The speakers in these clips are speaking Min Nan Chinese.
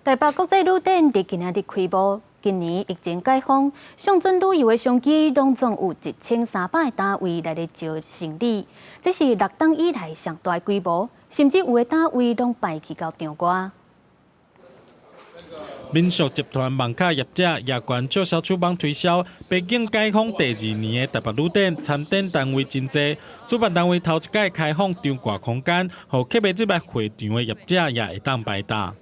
台北國際旅展佇今仔日開幕，今年疫情解封，上準旅遊的商機攏總有1300個單位來咧招生理，這是6冬以來上大規模，甚至有的單位攏排去到場外。民宿集團網咖業者也懸促銷手網推銷，邊境解封第二年的台北旅展參展單位真濟，主辦單位頭一擺開放場外空間，予客欲入來會場的業者也會當擺檔。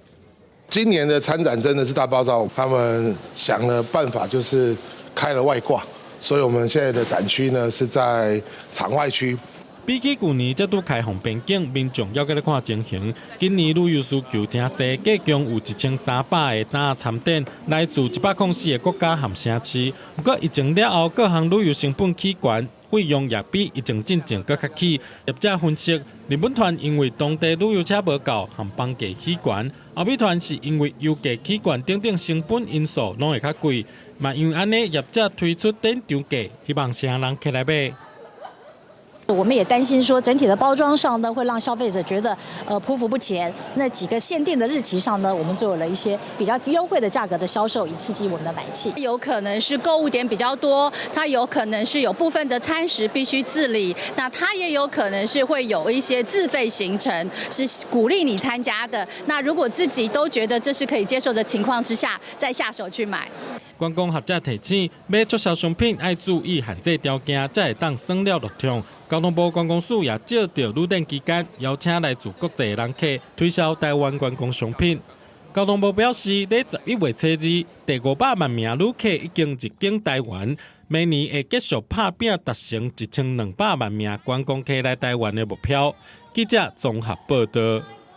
今年的參展真的是大爆炸，他們想了辦法，就是開了外掛，所以我們現在的展區呢是在場外區。比起舊年才拄開放邊境，民眾猶閣咧看情形。今年旅遊需求誠濟，計共有1300個檔參展，來自104個國家和城市。毋過疫情了後，各項旅遊成本起懸，費用也比疫情進前閣較起。業者分析，日本團因為當地旅遊車無夠，和房價起懸；歐美團是因為油價起懸等等成本因素攏會較貴。嘛因為按呢，業者推出展場價，希望啥人客來買。我們也擔心說，整體的包裝上呢，會讓消費者覺得匍匐不前。那幾個限定的日期上呢，我們做了一些比較優惠的價格的銷售，以刺激我們的買氣。有可能是購物點比較多，它有可能是有部分的餐食必須自理，那它也有可能是會有一些自費行程，是鼓勵你參加的。那如果自己都覺得這是可以接受的情況之下，再下手去買。觀光學者提醒，買促銷商品愛注意限制條件，才會當省了落場。交通部觀光署也藉著旅展期間，邀請來自國際的人客推銷台灣觀光商品。交通部表示，佇11月初2，第500萬名旅客已經入境台灣，明年會繼續拍拚達成1200萬名觀光客來台灣的目標。記者綜合報導。